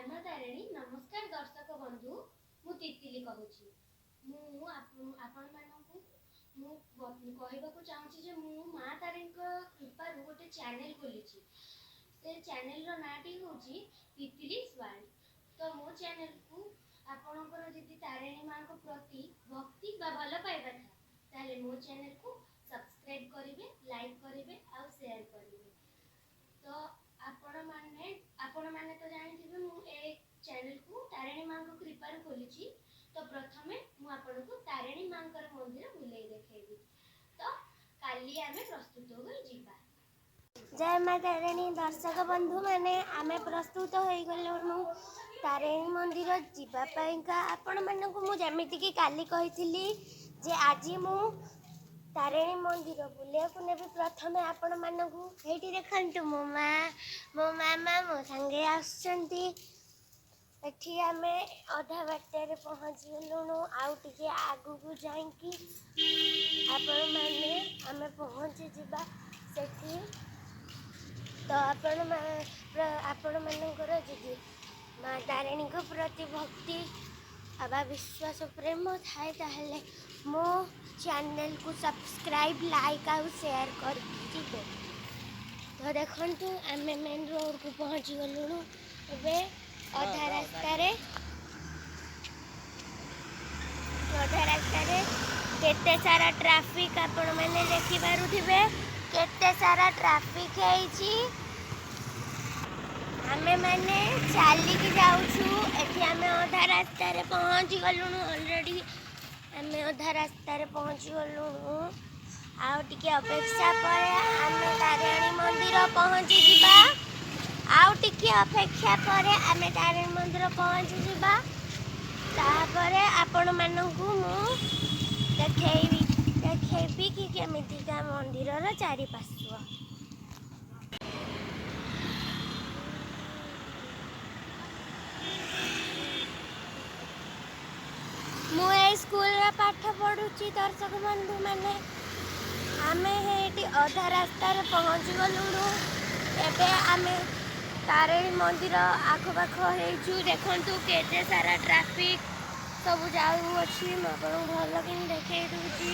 ଜୟ ମା ତାରିଣୀ। ନମସ୍କାର ଦର୍ଶକ ବନ୍ଧୁ, ମୁଁ ତିତିଲି କହୁଛି। ମୁଁ ଆପଣମାନଙ୍କୁ ମୁଁ କହିବାକୁ ଚାହୁଁଛି ଯେ ମୁଁ ମା ତାରିଣୀଙ୍କ କୃପାରୁ ଗୋଟେ ଚ୍ୟାନେଲ୍ ଖୋଲିଛି। ସେ ଚ୍ୟାନେଲ୍ର ନାଁଟି ହେଉଛି ତିତିଲିସ୍ ୱାର୍ଲଡ। ତ ମୋ ଚ୍ୟାନେଲ୍କୁ ଆପଣଙ୍କର ଯଦି ତାରିଣୀ ମାଆଙ୍କ ପ୍ରତି ଭକ୍ତି ବା ଭଲ ପାଇବା ଥାଏ, ତାହେଲେ ମୋ ଚ୍ୟାନେଲ୍କୁ ସବସ୍କ୍ରାଇବ୍ କରିବେ, ଲାଇକ୍ କରିବେ ଆଉ ସେୟାର କରିବେ। ତ ଆପଣମାନେ ତ ଜାଣିଥିବେ, ମୁଁ ଏ ଚ୍ୟାନେଲକୁ ତାରିଣୀ ମାଆଙ୍କ କୃପାରୁ ଖୋଲିଛି। ତ ପ୍ରଥମେ ମୁଁ ଆପଣଙ୍କୁ ତାରିଣୀ ମାଆଙ୍କର ମନ୍ଦିର ବୁଲେଇ ଦେଖେଇବି। ତ କାଲି ଆମେ ପ୍ରସ୍ତୁତ ହୋଇ ଯିବା। ଜୟ ମା ତାରିଣୀ। ଦର୍ଶକ ବନ୍ଧୁମାନେ, ଆମେ ପ୍ରସ୍ତୁତ ହୋଇଗଲୁଣୁ ତାରିଣୀ ମନ୍ଦିର ଯିବା ପାଇଁକା। ଆପଣମାନଙ୍କୁ ମୁଁ ଯେମିତିକି କାଲି କହିଥିଲି ଯେ ଆଜି ମୁଁ ତାରିଣୀ ମନ୍ଦିର ବୁଲିବାକୁ ନେବି ପ୍ରଥମେ ଆପଣମାନଙ୍କୁ। ଏଇଠି ଦେଖନ୍ତୁ, ମୋ ମା, ମୋ ମାମା ମୋ ସାଙ୍ଗେ ଆସୁଛନ୍ତି। ଏଠି ଆମେ ଅଧା ବାଟରେ ପହଞ୍ଚିଗଲୁଣୁ। ଆଉ ଟିକେ ଆଗକୁ ଯାଇକି ଆପଣମାନେ ଆମେ ପହଞ୍ଚିଯିବା ସେଠି। ତ ଆପଣମାନଙ୍କର ଯଦି ମା ତାରିଣୀଙ୍କ ପ୍ରତି ଭକ୍ତି ବା ବିଶ୍ୱାସ, ପ୍ରେମ ଥାଏ, ତାହେଲେ ମୋ ଚ୍ୟାନେଲକୁ ସବସ୍କ୍ରାଇବ୍, ଲାଇକ୍ ଆଉ ସେୟାର କରିକି ଯିବେ। ତ ଦେଖନ୍ତୁ, ଆମେ ମେନ୍ ରୋଡ଼କୁ ପହଞ୍ଚିଗଲୁଣୁ। ଏବେ ଅଧା ରାସ୍ତାରେ କେତେ ସାରା ଟ୍ରାଫିକ୍ ଆପଣମାନେ ଦେଖିପାରୁଥିବେ, କେତେ ସାରା ଟ୍ରାଫିକ୍ ହେଇଛି। ଆମେମାନେ ଚାଲିକି ଯାଉଛୁ। ଏଠି ଆମେ ଅଧା ରାସ୍ତାରେ ପହଞ୍ଚି ଗଲୁଣୁ। ଅଲରେଡ଼ି ଆମେ ଅଧା ରାସ୍ତାରେ ପହଞ୍ଚି ଗଲୁଣୁ। ଆଉ ଟିକେ ଅପେକ୍ଷା ପରେ ଆମେ ତାରିଣୀ ମନ୍ଦିର ପହଞ୍ଚିଯିବା। ଆଉ ଟିକେ ଅପେକ୍ଷା ପରେ ଆମେ ତାରିଣୀ ମନ୍ଦିର ପହଞ୍ଚିଯିବା। ତାପରେ ଆପଣମାନଙ୍କୁ ମୁଁ ଦେଖେଇବି କି କେମିତିକା ମନ୍ଦିରର ଚାରିପାର୍ଶ୍ୱ। ମୁଁ ଏଇ ସ୍କୁଲରେ ପାଠ ପଢ଼ୁଛି। ଦର୍ଶକ ବନ୍ଧୁମାନେ, ଆମେ ହେଇଠି ଅଧା ରାସ୍ତାରେ ପହଞ୍ଚି ଗଲୁଣୁ। ଏବେ ଆମେ ତାରିଣୀ ମନ୍ଦିର ଆଖପାଖ ହେଇଛୁ। ଦେଖନ୍ତୁ, କେତେ ସାରା ଟ୍ରାଫିକ୍ ସବୁ ଯାଉଅଛି। ମୁଁ ଆପଣଙ୍କୁ ଭଲ କିନି ଦେଖେଇ ଦେଉଛି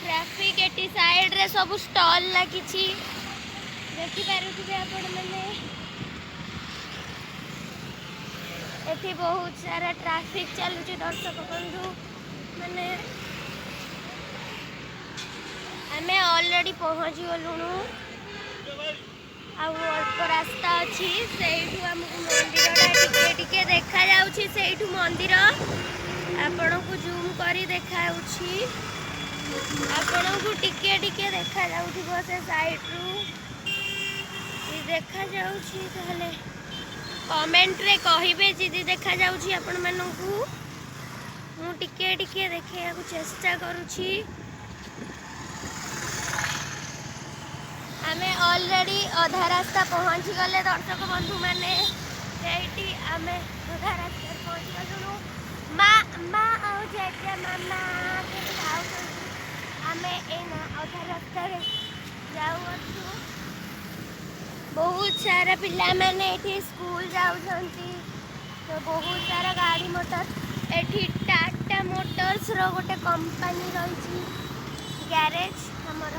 ଟ୍ରାଫିକ୍। ଏଠି ସାଇଡ଼ରେ ସବୁ ଷ୍ଟଲ୍ ଲାଗିଛି, ଦେଖିପାରୁଥିବେ ଆପଣମାନେ। ଏଠି ବହୁତ ସାରା ଟ୍ରାଫିକ୍ ଚାଲୁଛି। ଦର୍ଶକ ବନ୍ଧୁ ମାନେ, ଆମେ ଅଲରେଡ଼ି ପହଞ୍ଚି ଗଲୁଣୁ। ଆଉ ଅଳ୍ପ ରାସ୍ତା ଅଛି। ସେଇଠୁ ଆମକୁ ମନ୍ଦିରଟା ଟିକେ ଟିକେ ଦେଖାଯାଉଛି। ସେଇଠୁ ମନ୍ଦିର ଆପଣଙ୍କୁ ଜୁମ୍ କରି ଦେଖାଯାଉଛି। ଆପଣଙ୍କୁ ଟିକେ ଟିକେ ଦେଖାଯାଉଥିବ ସେ ସାଇଡ଼ରୁ। ଦେଖାଯାଉଛି ତାହେଲେ କମେଣ୍ଟରେ କହିବେ ଯଦି ଦେଖାଯାଉଛି ଆପଣମାନଙ୍କୁ। ମୁଁ ଟିକେ ଟିକେ ଦେଖେଇବାକୁ ଚେଷ୍ଟା କରୁଛି। ଆମେ ଅଲରେଡ଼ି ଅଧା ରାସ୍ତା ପହଞ୍ଚିଗଲେ। ଦର୍ଶକ ବନ୍ଧୁମାନେ, ସେଇଠି ଆମେ ଅଧା ରାସ୍ତାରେ ପହଞ୍ଚିଗଲୁଣୁ। ମା ମା ଆଉ ଜେଜେ ମାମା କେମିତି ଯାଉଛନ୍ତି। ଆମେ ଏଇନା ଅଧା ରାସ୍ତାରେ ଯାଉଅଛୁ। ବହୁତ ସାରା ପିଲାମାନେ ଏଠି ସ୍କୁଲ ଯାଉଛନ୍ତି। ତ ବହୁତ ସାରା ଗାଡ଼ି ମଟର। ଏଠି ଟାଟା ମୋଟର୍ସର ଗୋଟେ କମ୍ପାନୀ ରହିଛି, ଗ୍ୟାରେଜ ଆମର।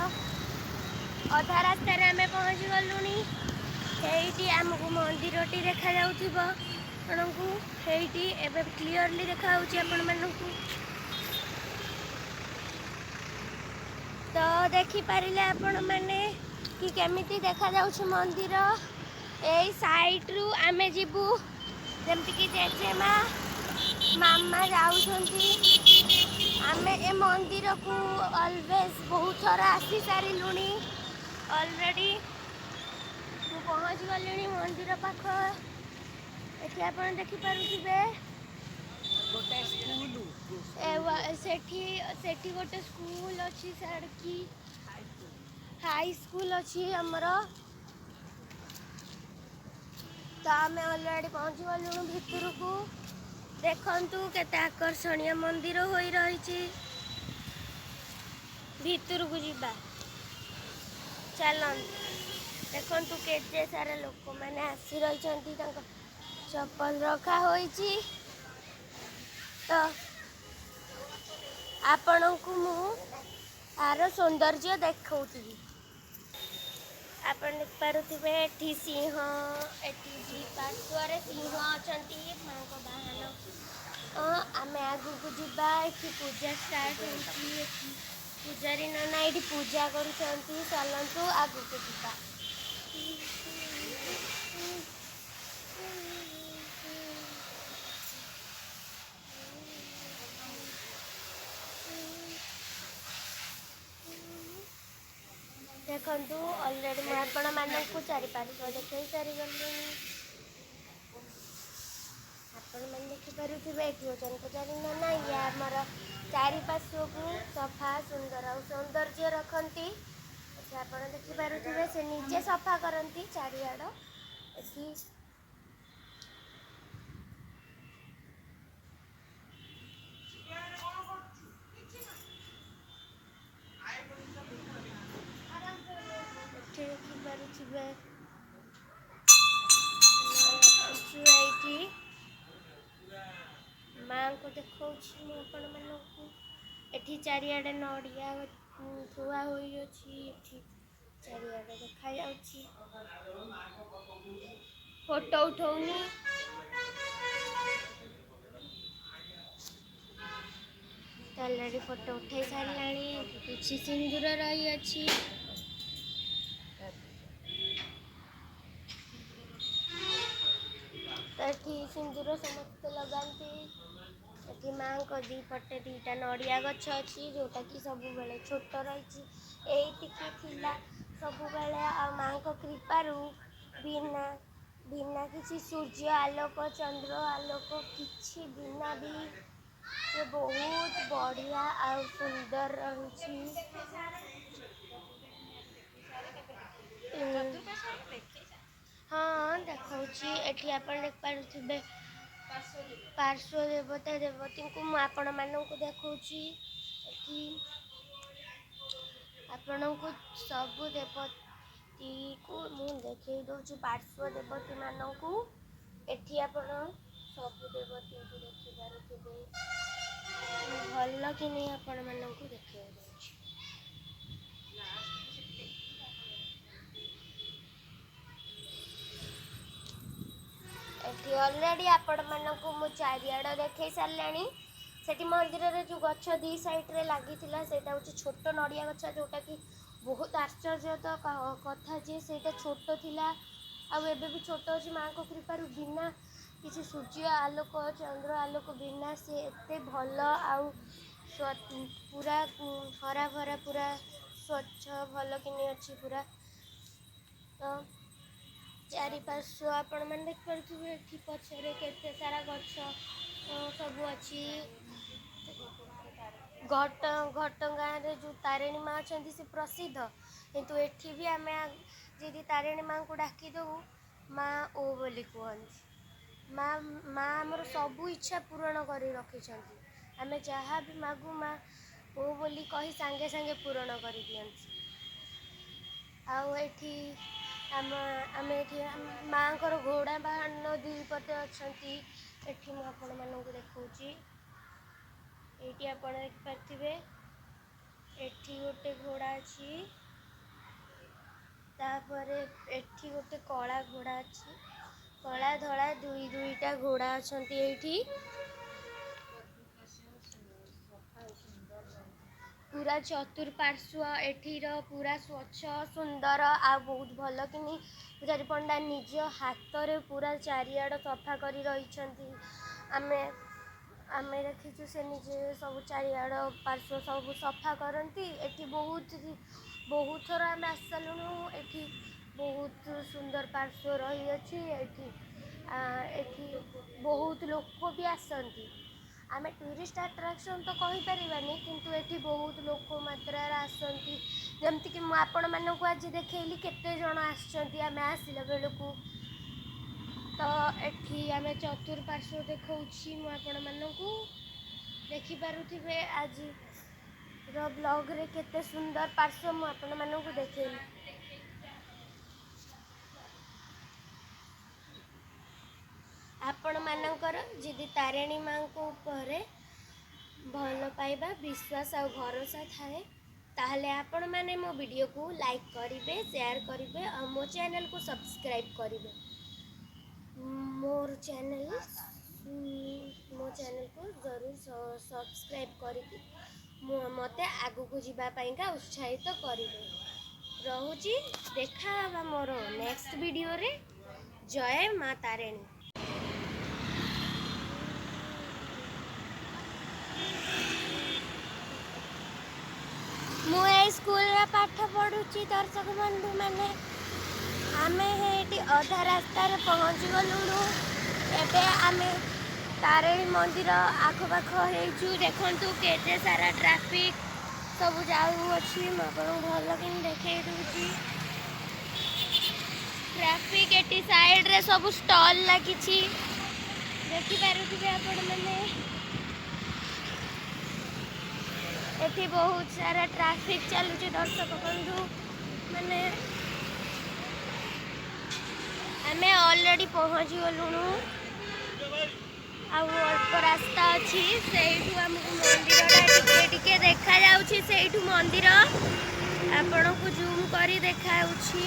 ଅଧା ରାସ୍ତାରେ ଆମେ ପହଞ୍ଚି ଗଲୁଣି। ସେଇଠି ଆମକୁ ମନ୍ଦିରଟି ଦେଖାଯାଉଥିବ ଆପଣଙ୍କୁ। ସେଇଠି ଏବେ କ୍ଲିଅରଲି ଦେଖାଯାଉଛି ଆପଣମାନଙ୍କୁ। ତ ଦେଖିପାରିଲେ ଆପଣମାନେ କି କେମିତି ଦେଖାଯାଉଛି ମନ୍ଦିର? ଏଇ ସାଇଡ଼ରୁ ଆମେ ଯିବୁ, ଯେମିତିକି ଜେଜେମା, ମାମା ଯାଉଛନ୍ତି। ଆମେ ଏ ମନ୍ଦିରକୁ ଅଲୱେଜ୍ ବହୁତ ଥର ଆସି ସାରିଲୁଣି। ଅଲରେଡ଼ି ମୁଁ ପହଞ୍ଚି ଗଲିଣି ମନ୍ଦିର ପାଖ। ଏଠି ଆପଣ ଦେଖିପାରୁଥିବେ। ଗୋଟେ ସ୍କୁଲ। ସେଠି ଗୋଟେ ସ୍କୁଲ ଅଛି ସାଡ଼କି, ହାଇ ସ୍କୁଲ ଅଛି ଆମର। ତ ଆମେ ଅଲରେଡ଼ି ପହଞ୍ଚି ଗଲୁଣୁ ଭିତରକୁ। ଦେଖନ୍ତୁ, କେତେ ଆକର୍ଷଣୀୟ ମନ୍ଦିର ହୋଇ ରହିଛି। ଭିତରକୁ ଯିବା, ଚାଲନ୍ତୁ। ଦେଖନ୍ତୁ କେତେ ସାରା ଲୋକମାନେ ଆସି ରହିଛନ୍ତି, ତାଙ୍କ ଚପଲ ରଖା ହୋଇଛି। ତ ଆପଣଙ୍କୁ ମୁଁ ଆର ସୌନ୍ଦର୍ଯ୍ୟ ଦେଖାଉଥିବି। ଆପଣ ଦେଖିପାରୁଥିବେ ଏଠି ସିଂହ, ଏଠି ଦି ପାର୍ଶ୍ୱରେ ସିଂହ ଅଛନ୍ତି, ମାଙ୍କ ବାହନ। ଆମେ ଆଗକୁ ଯିବା। ଏଠି ପୂଜା ଷ୍ଟାର୍ଟ ହେଉଛି। ଏଠି ପୂଜାରୀ ନନା ଏଇଠି ପୂଜା କରୁଛନ୍ତି। ଚାଲନ୍ତୁ ଆଗକୁ ଯିବା। ଦେଖନ୍ତୁ, ଅଲରେଡ଼ି ମୁଁ ଆପଣମାନଙ୍କୁ ଚାରିପାର୍ଶ୍ୱ ଦେଖେଇ ସାରିଗଲିଣି। ଆପଣମାନେ ଦେଖିପାରୁଥିବେ, ଏଠି ହେଉଛନ୍ତି ପୂଜାରୀ ନନା। ଇଏ ଆମର ଚାରିପାର୍ଶ୍ୱକୁ ସଫା ସୁନ୍ଦର ଆଉ ସୌନ୍ଦର୍ଯ୍ୟ ରଖନ୍ତି। ଏଠି ଆପଣ ଦେଖିପାରୁଥିବେ, ସେ ନିଜେ ସଫା କରନ୍ତି ଚାରିଆଡ଼। ଏଠି ଏଠି ଦେଖିପାରୁଥିବେ, ଏଇଠି ମାଙ୍କୁ ଦେଖାଉଛି ମୁଁ ଆପଣମାନଙ୍କୁ। ଏଠି ଚାରିଆଡ଼େ ନଡ଼ିଆ ଥୁଆ ହୋଇଅଛି। ଏଠି ଚାରିଆଡ଼େ ଦେଖାଯାଉଛି। ଫଟୋ ଉଠଉନି ତ, ଅଲରେଡ଼ି ଫଟୋ ଉଠେଇ ସାରିଲାଣି। ଏଠି କିଛି ସିନ୍ଦୁର ରହିଅଛି। ତ ଏଠି ସିନ୍ଦୁର ସମସ୍ତେ ଲଗାନ୍ତି। ଏଠି ମାଙ୍କ ଦୁଇ ପଟେ ଦୁଇଟା ନଡ଼ିଆ ଗଛ ଅଛି, ଯେଉଁଟାକି ସବୁବେଳେ ଛୋଟ ରହିଛି, ଏଇତିକି ଥିଲା ସବୁବେଳେ। ଆଉ ମାଙ୍କ କୃପାରୁ ବିନା ବିନା କିଛି ସୂର୍ଯ୍ୟ ଆଲୋକ, ଚନ୍ଦ୍ର ଆଲୋକ କିଛି ବିନା ବି ସେ ବହୁତ ବଢ଼ିଆ ଆଉ ସୁନ୍ଦର ରହିଛି। ହଁ, ଦେଖାଉଛି। ଏଠି ଆପଣ ଦେଖିପାରୁଥିବେ ପାର୍ଶ୍ୱ ଦେବତା ଦେବତୀଙ୍କୁ ମୁଁ ଆପଣମାନଙ୍କୁ ଦେଖାଉଛି। ଏଠି ଆପଣଙ୍କୁ ସବୁ ଦେବତୀକୁ ମୁଁ ଦେଖେଇ ଦେଉଛି, ପାର୍ଶ୍ୱ ଦେବତୀମାନଙ୍କୁ। ଏଠି ଆପଣ ସବୁ ଦେବତୀଙ୍କୁ ଦେଖିପାରୁଥିବେ ଭଲ କି ନେଇ। ଆପଣମାନଙ୍କୁ ଦେଖେଇ ଦେଉଛି। ଏଠି ଅଲରେଡ଼ି ଆପଣମାନଙ୍କୁ ମୁଁ ଚାରିଆଡ଼ ଦେଖେଇ ସାରିଲାଣି। ସେଠି ମନ୍ଦିରରେ ଯେଉଁ ଗଛ ଦୁଇ ସାଇଡ଼୍ରେ ଲାଗିଥିଲା, ସେଇଟା ହେଉଛି ଛୋଟ ନଡ଼ିଆ ଗଛ, ଯେଉଁଟାକି ବହୁତ ଆଶ୍ଚର୍ଯ୍ୟ ତ କଥା ଯେ ସେଇଟା ଛୋଟ ଥିଲା ଆଉ ଏବେ ବି ଛୋଟ ଅଛି। ମାଆଙ୍କ କୃପାରୁ ବିନା କିଛି ସୂର୍ଯ୍ୟ ଆଲୋକ, ଚନ୍ଦ୍ର ଆଲୋକ ବିନା ସେ ଏତେ ଭଲ ଆଉ ପୁରା ହରା ଭରା, ପୁରା ସ୍ୱଚ୍ଛ ଭଲ କିନି ଅଛି ପୁରା। ତ ଚାରିପାର୍ଶ୍ୱ ଆପଣମାନେ ଦେଖିପାରୁଥିବେ। ଏଠି ପଛରେ କେତେ ସାରା ଗଛ ସବୁ ଅଛି। ଘଟଗାଁରେ ଯେଉଁ ତାରିଣୀ ମା ଅଛନ୍ତି, ସେ ପ୍ରସିଦ୍ଧ, କିନ୍ତୁ ଏଠି ବି ଆମେ ଯଦି ତାରିଣୀ ମାଙ୍କୁ ଡାକିଦେବୁ, ମା ଓ ବୋଲି କୁହନ୍ତି। ମା ମା ଆମର ସବୁ ଇଚ୍ଛା ପୂରଣ କରି ରଖିଛନ୍ତି। ଆମେ ଯାହା ବି ମାଗୁ, ମା ଓ ବୋଲି କହି ସାଙ୍ଗେ ସାଙ୍ଗେ ପୂରଣ କରିଦିଅନ୍ତି। ଆଉ ଏଠି ଆମେ ଏଠି ମାଆଙ୍କର ଘୋଡ଼ା ବାହନ ଦୁଇ ପଟେ ଅଛନ୍ତି। ଏଠି ମୁଁ ଆପଣମାନଙ୍କୁ ଦେଖାଉଛି। ଏଇଠି ଆପଣ ଦେଖିପାରୁଥିବେ, ଏଠି ଗୋଟେ ଘୋଡ଼ା ଅଛି, ତାପରେ ଏଠି ଗୋଟେ କଳା ଘୋଡ଼ା ଅଛି। କଳା ଧଳା ଦୁଇ ଦୁଇଟା ଘୋଡ଼ା ଅଛନ୍ତି ଏଇଠି। ପୁରା ଚତୁଃପାର୍ଶ୍ୱ ଏଠିର ପୁରା ସ୍ୱଚ୍ଛ ସୁନ୍ଦର ଆଉ ବହୁତ ଭଲ କିନି ପୂଜାରୀ ପଣ୍ଡା ନିଜ ହାତରେ ପୁରା ଚାରିଆଡ଼ ସଫା କରି ରହିଛନ୍ତି। ଆମେ ଦେଖିଛୁ, ସେ ନିଜେ ସବୁ ଚାରିଆଡ଼ ପାର୍ଶ୍ୱ ସବୁ ସଫା କରନ୍ତି। ଏଠି ବହୁତ ବହୁତ ଥର ଆମେ ଆସି ସାରିଲୁଣୁ। ଏଠି ବହୁତ ସୁନ୍ଦର ପାର୍ଶ୍ୱ ରହିଅଛି। ଏଠି ବହୁତ ଲୋକ ବି ଆସନ୍ତି। ଆମେ ଟୁରିଷ୍ଟ ଆଟ୍ରାକ୍ସନ୍ ତ କହିପାରିବାନି, କିନ୍ତୁ ଏଠି ବହୁତ ଲୋକ ମାତ୍ରାରେ ଆସନ୍ତି। ଯେମିତିକି ମୁଁ ଆପଣମାନଙ୍କୁ ଆଜି ଦେଖେଇଲି କେତେ ଜଣ ଆସିଛନ୍ତି ଆମେ ଆସିଲା ବେଳକୁ। ତ ଏଠି ଆମେ ଚତୁଃପାର୍ଶ୍ୱ ଦେଖାଉଛି ମୁଁ ଆପଣମାନଙ୍କୁ। ଦେଖିପାରୁଥିବେ ଆଜିର ବ୍ଲଗ୍ରେ କେତେ ସୁନ୍ଦର ପାର୍ଶ୍ୱ ମୁଁ ଆପଣମାନଙ୍କୁ ଦେଖେଇଲି। ଆପଣଙ୍କର ଯଦି ତାରିଣୀ ମାଆଙ୍କ ଉପରେ ଭଲ ପାଇବା, ବିଶ୍ୱାସ ଆଉ ଭରସା ଥାଏ, ତାହେଲେ ଆପଣମାନେ ମୋ ଭିଡ଼ିଓକୁ ଲାଇକ୍ କରିବେ, ସେୟାର କରିବେ ଆଉ ମୋ ଚ୍ୟାନେଲକୁ ସବସ୍କ୍ରାଇବ୍ କରିବେ। ମୋର ଚ୍ୟାନେଲ, ମୋ ଚ୍ୟାନେଲକୁ ଜରୁର ସବସ୍କ୍ରାଇବ୍ କରିକି ମୋତେ ଆଗକୁ ଯିବା ପାଇଁକା ଉତ୍ସାହିତ କରିବେ। ରହୁଛି, ଦେଖା ହେବା ମୋର ନେକ୍ସଟ ଭିଡ଼ିଓରେ। ଜୟ ମା ତାରିଣୀ। ମୁଁ ଏଇ ସ୍କୁଲରେ ପାଠ ପଢ଼ୁଛି। ଦର୍ଶକ ବନ୍ଧୁମାନେ, ଆମେ ଏଇଠି ଅଧା ରାସ୍ତାରେ ପହଞ୍ଚି ଗଲୁଣୁ। ଏବେ ଆମେ ତାରିଣୀ ମନ୍ଦିର ଆଖପାଖ ହେଇଛୁ। ଦେଖନ୍ତୁ କେତେ ସାରା ଟ୍ରାଫିକ୍ ସବୁ ଯାଉଅଛି। ମୁଁ ଆପଣଙ୍କୁ ଭଲ କିନି ଦେଖେଇ ଦେଉଛି ଟ୍ରାଫିକ୍। ଏଠି ସାଇଡ଼ରେ ସବୁ ଷ୍ଟଲ୍ ଲାଗିଛି, ଦେଖିପାରୁଥିବେ ଆପଣମାନେ। ଏଠି ବହୁତ ସାରା ଟ୍ରାଫିକ୍ ଚାଲୁଛି। ଦର୍ଶକ ବନ୍ଧୁ ମାନେ, ଆମେ ଅଲରେଡ଼ି ପହଞ୍ଚି ଗଲୁଣୁ, ଆଉ ଅଳ୍ପ ରାସ୍ତା ଅଛି। ସେଇଠୁ ଆମକୁ ମନ୍ଦିରଟା ଟିକେ ଟିକେ ଦେଖାଯାଉଛି। ସେଇଠୁ ମନ୍ଦିର ଆପଣଙ୍କୁ ଜୁମ୍ କରି ଦେଖାଉଛି।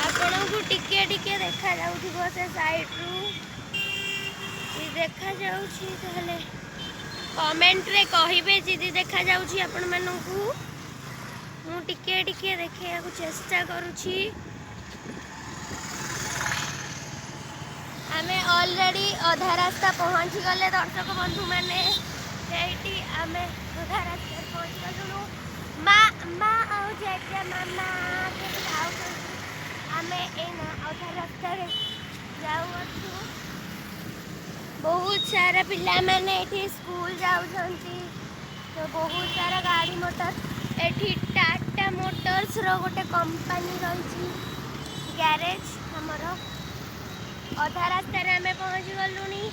ଆପଣଙ୍କୁ ଟିକେ ଟିକେ ଦେଖାଯାଉଥିବ ସେ ସାଇଡ଼ରୁ। ଦେଖାଯାଉଛି ତାହେଲେ କମେଣ୍ଟରେ କହିବେ ଯଦି ଦେଖାଯାଉଛି ଆପଣମାନଙ୍କୁ। ମୁଁ ଟିକେ ଟିକେ ଦେଖେଇବାକୁ ଚେଷ୍ଟା କରୁଛି। ଆମେ ଅଲରେଡ଼ି ଅଧା ରାସ୍ତା ପହଞ୍ଚିଗଲେ। ଦର୍ଶକ ବନ୍ଧୁମାନେ, ସେଇଠି ଆମେ ଅଧା ରାସ୍ତାରେ ପହଞ୍ଚିଗଲୁଣୁ। ମା ମା ଆଉ ଜେଜେ ମାମା ସେଠି ଯାଉଛନ୍ତି। ଆମେ ଏଇନା ଅଧା ରାସ୍ତାରେ ଯାଉଅଛୁ। ବହୁତ ସାରା ପିଲାମାନେ ଏଠି ସ୍କୁଲ ଯାଉଛନ୍ତି ତ, ବହୁତ ସାରା ଗାଡ଼ି ମଟର। ଏଠି ଟାଟା ମୋଟର୍ସର ଗୋଟେ କମ୍ପାନୀ ରହିଛି, ଗ୍ୟାରେଜ ଆମର। ଅଧା ରାସ୍ତାରେ ଆମେ ପହଞ୍ଚି ଗଲୁଣି।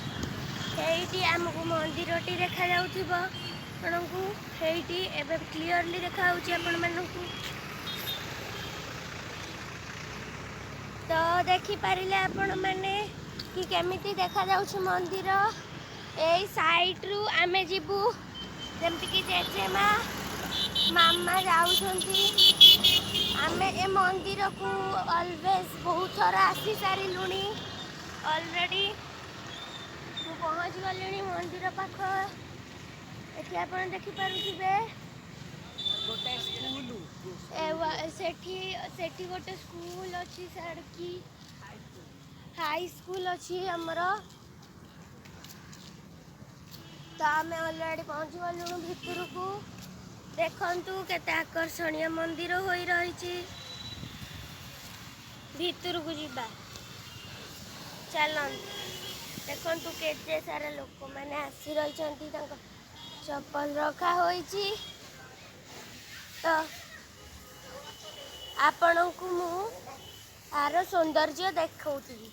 ସେଇଠି ଆମକୁ ମନ୍ଦିରଟି ଦେଖାଯାଉଥିବ ଆପଣଙ୍କୁ। ସେଇଠି ଏବେ କ୍ଲିଅରଲି ଦେଖାଯାଉଛି ଆପଣମାନଙ୍କୁ ତ। ଦେଖିପାରିଲେ ଆପଣମାନେ କି କେମିତି ଦେଖାଯାଉଛି ମନ୍ଦିର? ଏଇ ସାଇଡ଼ରୁ ଆମେ ଯିବୁ, ଯେମିତିକି ଜେଜେମା ମାମା ଯାଉଛନ୍ତି। ଆମେ ଏ ମନ୍ଦିରକୁ ଅଲୱେଜ୍ ବହୁତ ଥର ଆସି ସାରିଲୁଣି। ଅଲରେଡ଼ି ମୁଁ ପହଞ୍ଚି ଗଲିଣି ମନ୍ଦିର ପାଖ। ଏଠି ଆପଣ ଦେଖିପାରୁଥିବେ। ଗୋଟେ ସ୍କୁଲ। ସେଠି ଗୋଟେ ସ୍କୁଲ ଅଛି, ସାଡ଼କି ହାଇ ସ୍କୁଲ ଅଛି ଆମର। ତ ଆମେ ଅଲରେଡ଼ି ପହଞ୍ଚି ଗଲୁଣୁ ଭିତରକୁ। ଦେଖନ୍ତୁ କେତେ ଆକର୍ଷଣୀୟ ମନ୍ଦିର ହୋଇ ରହିଛି। ଭିତରକୁ ଯିବା ଚାଲନ୍ତୁ। ଦେଖନ୍ତୁ କେତେ ସାରା ଲୋକମାନେ ଆସି ରହିଛନ୍ତି, ତାଙ୍କ ଚପଲ ରଖା ହୋଇଛି। ତ ଆପଣଙ୍କୁ ମୁଁ ଆର ସୌନ୍ଦର୍ଯ୍ୟ ଦେଖାଉଥିବି।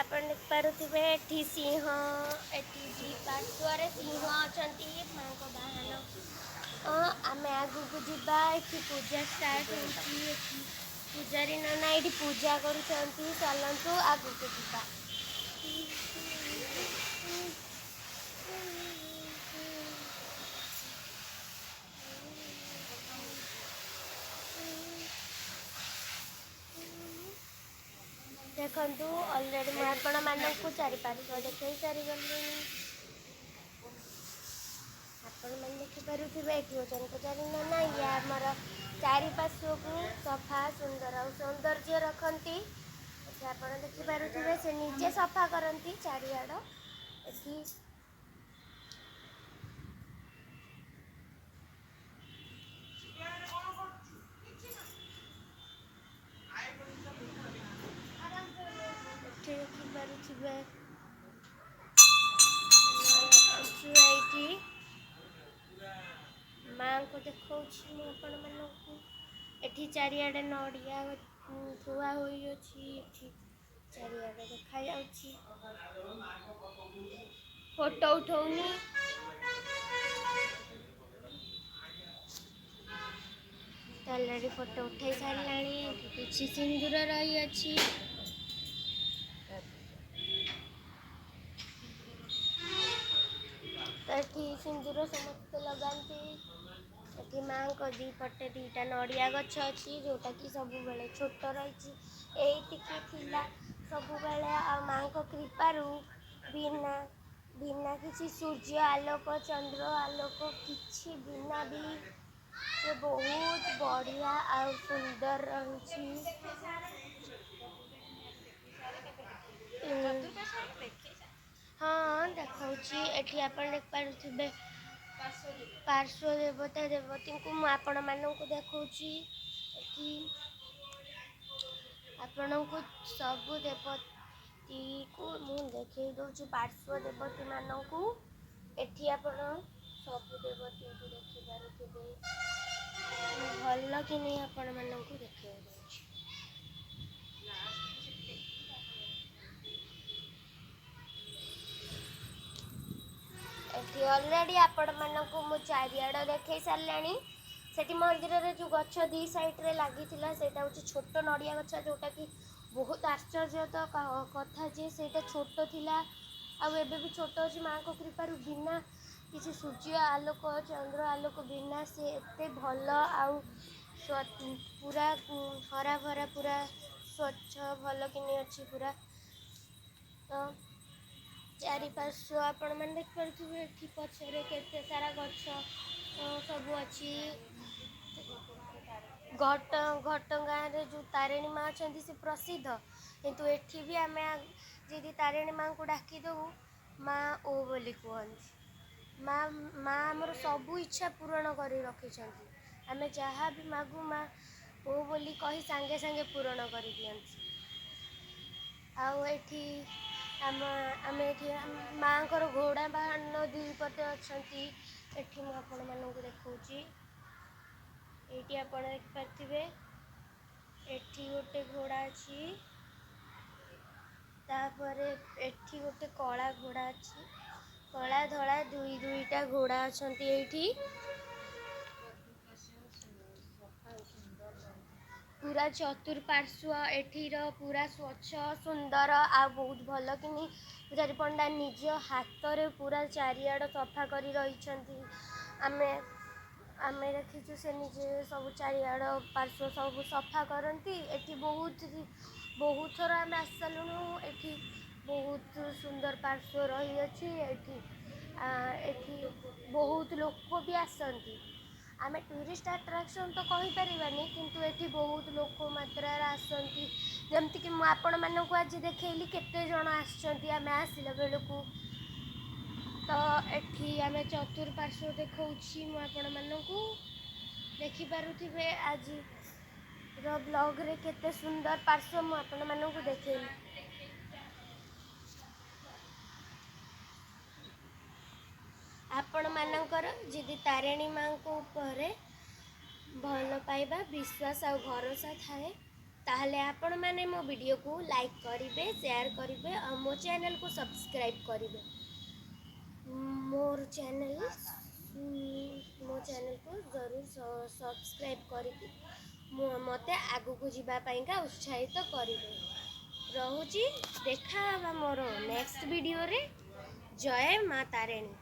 ଆପଣ ଦେଖିପାରୁଥିବେ ଏଠି ସିଂହ, ଏଠି ଦି ପାର୍ଶ୍ୱରେ ସିଂହ ଅଛନ୍ତି, ମାଙ୍କ ବାହନ। ଆମେ ଆଗକୁ ଯିବା। ଏଠି ପୂଜା ଷ୍ଟାର୍ଟ ହେଉଛି। ଏଠି ପୂଜାରୀ ନନା ଏଇଠି ପୂଜା କରୁଛନ୍ତି। ଚାଲନ୍ତୁ ଆଗକୁ ଯିବା। ଦେଖନ୍ତୁ, ଅଲରେଡ଼ି ମୁଁ ଆପଣମାନଙ୍କୁ ଚାରିପାର୍ଶ୍ୱ ଦେଖେଇ ସାରିଗଲିଣି। ଆପଣମାନେ ଦେଖିପାରୁଥିବେ, ଏଠି ହେଉଛନ୍ତି ପୂଜାରୀ ନନା। ଇଏ ଆମର ଚାରିପାର୍ଶ୍ୱକୁ ସଫା ସୁନ୍ଦର ଆଉ ସୌନ୍ଦର୍ଯ୍ୟ ରଖନ୍ତି। ଏଠି ଆପଣ ଦେଖିପାରୁଥିବେ, ସେ ନିଜେ ସଫା କରନ୍ତି ଚାରିଆଡ଼। ଏଠି ଏଠି ଦେଖିପାରୁଥିବେ, ଅଛୁ ଏଇଠି। ମାଙ୍କୁ ଦେଖାଉଛି ମୁଁ ଆପଣମାନଙ୍କୁ। ଏଠି ଚାରିଆଡ଼େ ନଡ଼ିଆ ଥୁଆ ହୋଇଅଛି। ଏଠି ଚାରିଆଡ଼େ ଦେଖାଯାଉଛି। ଫଟୋ ଉଠଉନି। ଅଲରେଡ଼ି ଫଟୋ ଉଠେଇ ସାରିଲାଣି। ଏଠି କିଛି ସିନ୍ଦୁର ରହିଅଛି। ଏଠି ସିନ୍ଦୁର ସମସ୍ତେ ଲଗାନ୍ତି। ଏଠି ମାଆଙ୍କ ଦୁଇ ପଟେ ଦୁଇଟା ନଡ଼ିଆ ଗଛ ଅଛି, ଯେଉଁଟାକି ସବୁବେଳେ ଛୋଟ ରହିଛି, ଏଇତିକି ଥିଲା ସବୁବେଳେ। ଆଉ ମାଆଙ୍କ କୃପାରୁ ବିନା ବିନା କିଛି ସୂର୍ଯ୍ୟ ଆଲୋକ, ଚନ୍ଦ୍ର ଆଲୋକ କିଛି ବିନା ବି ସେ ବହୁତ ବଢ଼ିଆ ଆଉ ସୁନ୍ଦର ରହିଛି। ହଁ, ଦେଖାଉଛି। ଏଠି ଆପଣ ଦେଖିପାରୁଥିବେ ପାର୍ଶ୍ୱ ଦେବତା ଦେବତୀଙ୍କୁ ମୁଁ ଆପଣମାନଙ୍କୁ ଦେଖାଉଛି। ଏଠି ଆପଣଙ୍କୁ ସବୁ ଦେବତୀକୁ ମୁଁ ଦେଖେଇ ଦେଉଛି, ପାର୍ଶ୍ୱ ଦେବତୀମାନଙ୍କୁ। ଏଠି ଆପଣ ସବୁ ଦେବତୀଙ୍କୁ ଦେଖିପାରୁଥିବେ। ମୁଁ ଭଲ କିନି ଆପଣମାନଙ୍କୁ ଦେଖେଇ ଦେଉଛି। ଏଠି ଅଲରେଡ଼ି ଆପଣମାନଙ୍କୁ ମୁଁ ଚାରିଆଡ଼ ଦେଖେଇ ସାରିଲାଣି। ସେଠି ମନ୍ଦିରରେ ଯେଉଁ ଗଛ ଦୁଇ ସାଇଡ଼୍ରେ ଲାଗିଥିଲା, ସେଇଟା ହେଉଛି ଛୋଟ ନଡ଼ିଆ ଗଛ, ଯେଉଁଟାକି ବହୁତ ଆଶ୍ଚର୍ଯ୍ୟ ତ କଥା ଯେ ସେଇଟା ଛୋଟ ଥିଲା ଆଉ ଏବେ ବି ଛୋଟ ଅଛି। ମାଆଙ୍କ କୃପାରୁ ବିନା କିଛି ସୂର୍ଯ୍ୟ ଆଲୋକ, ଚନ୍ଦ୍ର ଆଲୋକ ବିନା ସେ ଏତେ ଭଲ ଆଉ ପୁରା ହରା ଭରା, ପୁରା ସ୍ୱଚ୍ଛ ଭଲ କିନି ଅଛି ପୁରା। ତ ଚାରିପାର୍ଶ୍ୱ ଆପଣମାନେ ଦେଖିପାରୁଥିବେ, ଏଠି ପଛରେ କେତେ ସାରା ଗଛ ସବୁ ଅଛି। ଘଟଗାଁରେ ଯେଉଁ ତାରିଣୀ ମା ଅଛନ୍ତି ସେ ପ୍ରସିଦ୍ଧ, କିନ୍ତୁ ଏଠି ବି ଆମେ ଯଦି ତାରିଣୀ ମାଆଙ୍କୁ ଡାକିଦେବୁ, ମା ଓ ବୋଲି କୁହନ୍ତି। ମା ମା ଆମର ସବୁ ଇଚ୍ଛା ପୂରଣ କରି ରଖିଛନ୍ତି। ଆମେ ଯାହା ବି ମାଗୁ, ମା ଓ ବୋଲି କହି ସାଙ୍ଗେ ସାଙ୍ଗେ ପୂରଣ କରିଦିଅନ୍ତି। ଆଉ ଏଠି ଆମେ ଏଠି ମାଆଙ୍କର ଘୋଡ଼ା ବାହନ ଦୁଇ ପଟେ ଅଛନ୍ତି। ଏଠି ମୁଁ ଆପଣମାନଙ୍କୁ ଦେଖାଉଛି। ଏଇଠି ଆପଣ ଦେଖିପାରୁଥିବେ, ଏଠି ଗୋଟେ ଘୋଡ଼ା ଅଛି, ତାପରେ ଏଠି ଗୋଟେ କଳା ଘୋଡ଼ା ଅଛି। କଳା ଧଳା ଦୁଇ ଦୁଇଟା ଘୋଡ଼ା ଅଛନ୍ତି ଏଇଠି। ପୁରା ଚତୁଃପାର୍ଶ୍ୱ ଏଠିର ପୁରା ସ୍ୱଚ୍ଛ, ସୁନ୍ଦର ଆଉ ବହୁତ ଭଲ କିନି ପୂଜାରୀ ପଣ୍ଡା ନିଜ ହାତରେ ପୁରା ଚାରିଆଡ଼ ସଫା କରି ରହିଛନ୍ତି। ଆମେ ଦେଖିଛୁ, ସେ ନିଜେ ସବୁ ଚାରିଆଡ଼ ପାର୍ଶ୍ୱ ସବୁ ସଫା କରନ୍ତି। ଏଠି ବହୁତ ବହୁତ ଥର ଆମେ ଆସି ସାରିଲୁଣୁ। ଏଠି ବହୁତ ସୁନ୍ଦର ପାର୍ଶ୍ୱ ରହିଅଛି। ଏଠି ବହୁତ ଲୋକ ବି ଆସନ୍ତି। ଆମେ ଟୁରିଷ୍ଟ ଆଟ୍ରାକ୍ସନ୍ ତ କହିପାରିବାନି, କିନ୍ତୁ ଏଠି ବହୁତ ଲୋକ ମାତ୍ରାରେ ଆସନ୍ତି। ଯେମିତିକି ମୁଁ ଆପଣମାନଙ୍କୁ ଆଜି ଦେଖେଇଲି କେତେ ଜଣ ଆସିଛନ୍ତି ଆମେ ଆସିଲା ବେଳକୁ। ତ ଏଠି ଆମେ ଚତୁଃପାର୍ଶ୍ୱ ଦେଖାଉଛି ମୁଁ ଆପଣମାନଙ୍କୁ। ଦେଖିପାରୁଥିବେ ଆଜିର ବ୍ଲଗ୍ରେ କେତେ ସୁନ୍ଦର ପାର୍ଶ୍ୱ ମୁଁ ଆପଣମାନଙ୍କୁ ଦେଖେଇଲି। ଆପଣମାନଙ୍କର ଯଦି ତାରିଣୀ ମାଆଙ୍କ ଉପରେ ଭଲ ପାଇବା, ବିଶ୍ୱାସ ଆଉ ଭରସା ଥାଏ, ତାହେଲେ ଆପଣମାନେ ମୋ ଭିଡ଼ିଓକୁ ଲାଇକ୍ କରିବେ, ସେୟାର କରିବେ ଆଉ ମୋ ଚ୍ୟାନେଲକୁ ସବସ୍କ୍ରାଇବ୍ କରିବେ। ମୋର ଚ୍ୟାନେଲ, ମୋ ଚ୍ୟାନେଲକୁ ଜରୁର ସବସ୍କ୍ରାଇବ୍ କରିକି ମୁଁ ମୋତେ ଆଗକୁ ଯିବା ପାଇଁକା ଉତ୍ସାହିତ କରିବେ। ରହୁଛି, ଦେଖା ହେବା ମୋର ନେକ୍ସଟ ଭିଡ଼ିଓରେ। ଜୟ ମା ତାରିଣୀ।